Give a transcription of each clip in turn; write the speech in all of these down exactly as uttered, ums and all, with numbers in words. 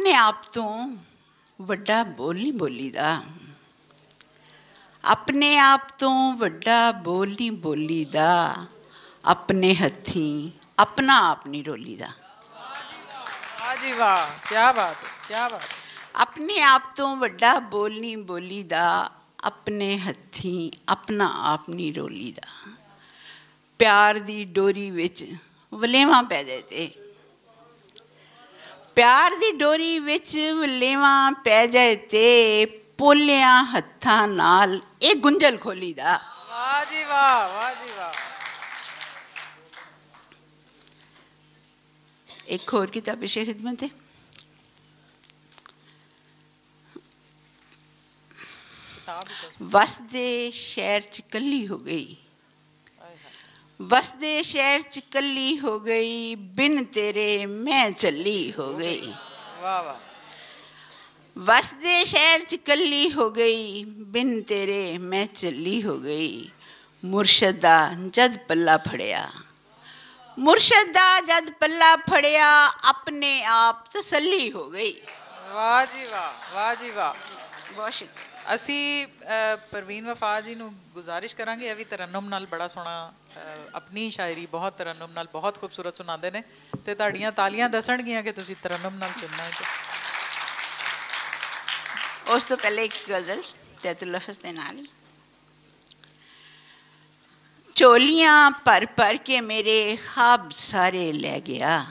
اپنے آپ تو وڈا بول نہیں بولی دا۔ اپنے آپ تو وڈا بول نہیں بولی دا۔ اپنے ہتھی اپنا آپ نہیں رولی دا۔ واہ جی واہ، کیا بات ہے، کیا بات ہے۔ اپنے آپ تو وڈا بول نہیں بولی دا۔ اپنے ہتھی اپنا آپ نہیں رولی دا۔ پیار دی ڈوری وچ ولیواں پے جائے تے، پیار دی ڈوری وچ ولیواں پے جائے تے، پولیاں ہتھاں نال اے گنجل کھولی دا۔ واہ جی واہ، واہ جی واہ۔ ایک ہور کتاب پیش خدمت ہے۔ وسدے شہر چ کلی ہو گئی۔ وسدے شہر چ کلی ہو گئی، بن تیرے میں چلی ہو گئی۔ واہ واہ۔ وسدے شہر چ کلی ہو گئی، بن تیرے میں چلی ہو گئی۔ مرشد دا جد پلا پھڑیا، مرشد دا جد پلا پھڑیا، اپنے آپ تسلی ہو گئی۔ واہ جی واہ، واہ جی واہ۔ بہت شکریہ۔ اسی، اہ، پروین وفا جی نو گزارش کراں گے، اے وی ترنم نال بڑا سوہنا، اہ، اپنی شاعری بہت ترنم نال بہت خوبصورت سناندے نے، تے تہاڈیاں تالیاں دسن گیاں کہ تسی ترنم نال سننا ہے تے۔ اس تو پہلے ایک غزل، تیت اللفظ دے نال ہی۔ چولیاں پر پر کے میرے خواب سارے لے گیا۔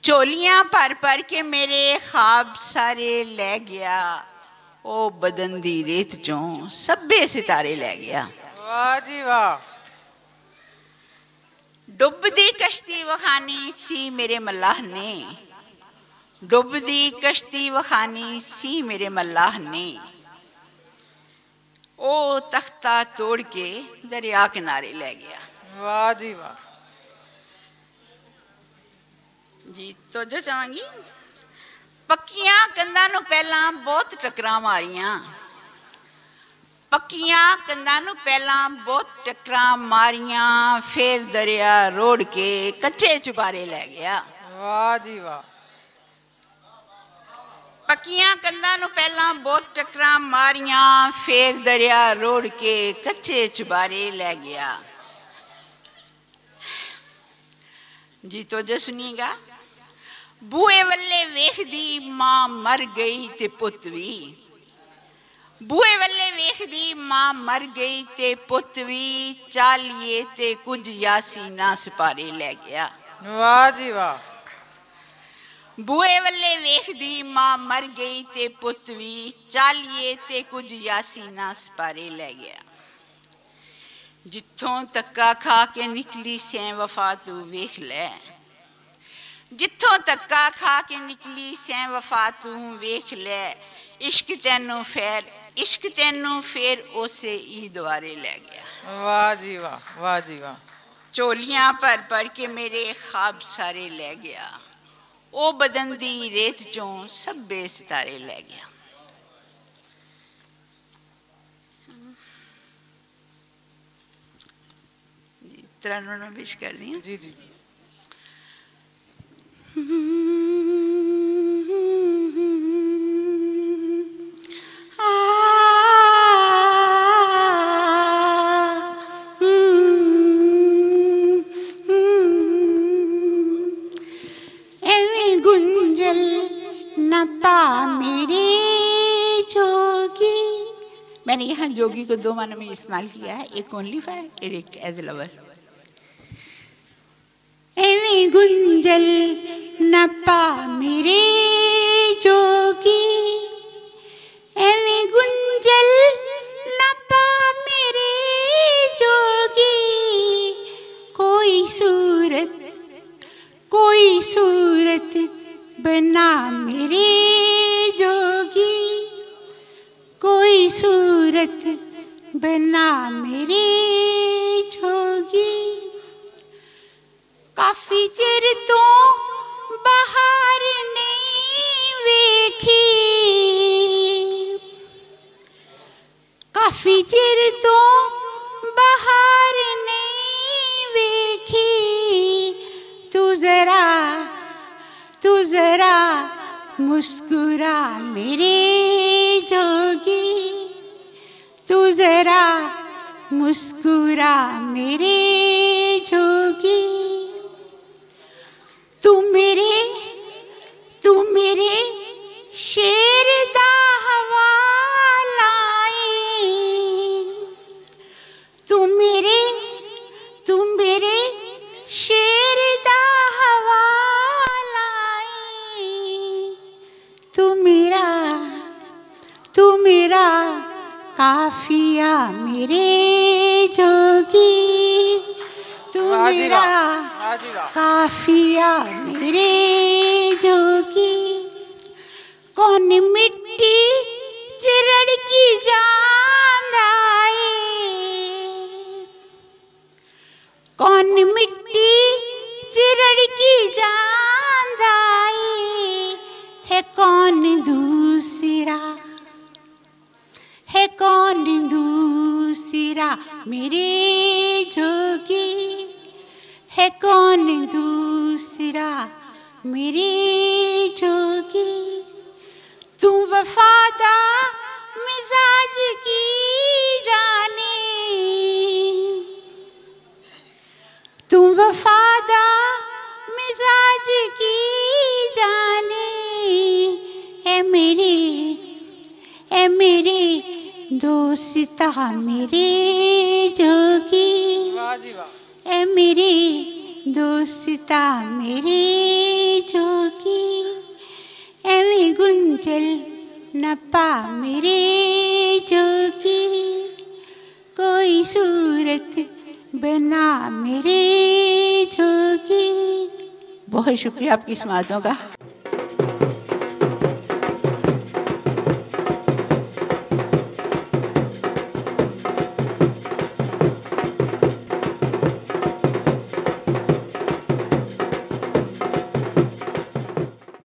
چولیاں پر پر کے میرے خواب سارے لے گیا۔ او بدن دی ریت چوں سبھے ستارے لے گیا۔ واہ جی واہ۔ ڈب دی کشتی وخانی سی میرے ملاح نے۔ ڈب دی کشتی وخانی سی میرے ملاح نے۔ او تختہ توڑ کے دریا کنارے لے گیا۔ واہ جی واہ۔ جی، توجہ چاہواں گی۔ پکیاں کندھاں نوں پہلاں بہت ٹکراں ماریاں۔ پکیاں کندھاں نوں پہلاں بہت ٹکراں ماریاں، فیر دریا روڑ کے کچے چبارے لے گیا۔ واہ جی واہ۔ پکیاں کندھاں نوں پہلاں بہت ٹکراں ماریاں، فیر دریا روڑ کے کچے چبارے لے گیا۔ جی، توجہ سنیے گا۔ بوئے ولے ویکھدی ماں مر گئی تے پت وی۔ بوئے ولے ویکھدی ماں مر گئی تے پت وی، چالیے تے کچھ یاسیناں سپارے لے گیا۔ واہ جی واہ۔ بوئے ولے ویکھدی ماں مر گئی تے پت وی، چالیے تے کچھ یاسیناں سپارے لے گیا۔ جتھوں تکا کھا کے نکلی سیں وفا تو ویکھ لے۔ جتھوں تکا کھا کے نکلی سیں وفا تو ویکھ لے۔ عشق تینوں فیر، عشق تینوں فیر اسے ہی دوارے لے گیا۔ واہ جی واہ، واہ جی واہ۔ چولیاں پر پر کے میرے خواب سارے لے گیا۔ او بدن دی ریت چوں سبھے ستارے لے گیا۔ جی، ترنم میں پیش کر رہی ہوں۔ جی، جی۔ ایویں گنجل نہ پا میرے جوگی۔ میں نے یہاں جوگی کو دو معنی میں استعمال کیا ہے، ایک اونلی فار اور ایک ایز لور۔ ایویں گنجل نہ پا میرے جوگی، ایویں گنجل نہ پا میرے جوگی، کوئی صورت، کوئی صورت بنا میرے جوگی، کوئی صورت بنا میرے جوگی۔ کافی چر تو باہر نہیں ویکھی، کافی چر تو باہر نہیں ویکھی، تو ذرا، تو ذرا مسکرا میرے جوگی، تو ذرا مسکرا میرے جوگی۔ تو میرے، تو میرے شیر دا حوالہ اے۔ تو میرے، تو میرے شیر دا حوالہ اے۔ تو میرا، تو میرا قافیہ میرے جوگی، تو واہ جی واہ، میرا واہ جی واہ۔ قافیہ میرے جوگی۔ کون مٹی چ رڑکی جاندا اے؟ کون مٹی چ رڑکی جاندا اے؟ ہے کون دوسرا، ہے کون دوسرا میرے جوگی؟ ہے کون دوسرا میرے جوگی؟ تو وفا دا مزاج کی جانے، تو وفا دا مزاج کی جانے۔ اے میرے، اے میرے دوست، میرے جوگی۔ واہ جی واہ۔ اے میرے دوست، میرے جوگی، ایویں گنجل نہ پا میرے جوگی، کوئی صورت بنا میرے جوگی۔ بہت شکریہ آپ کی سماعتوں کا۔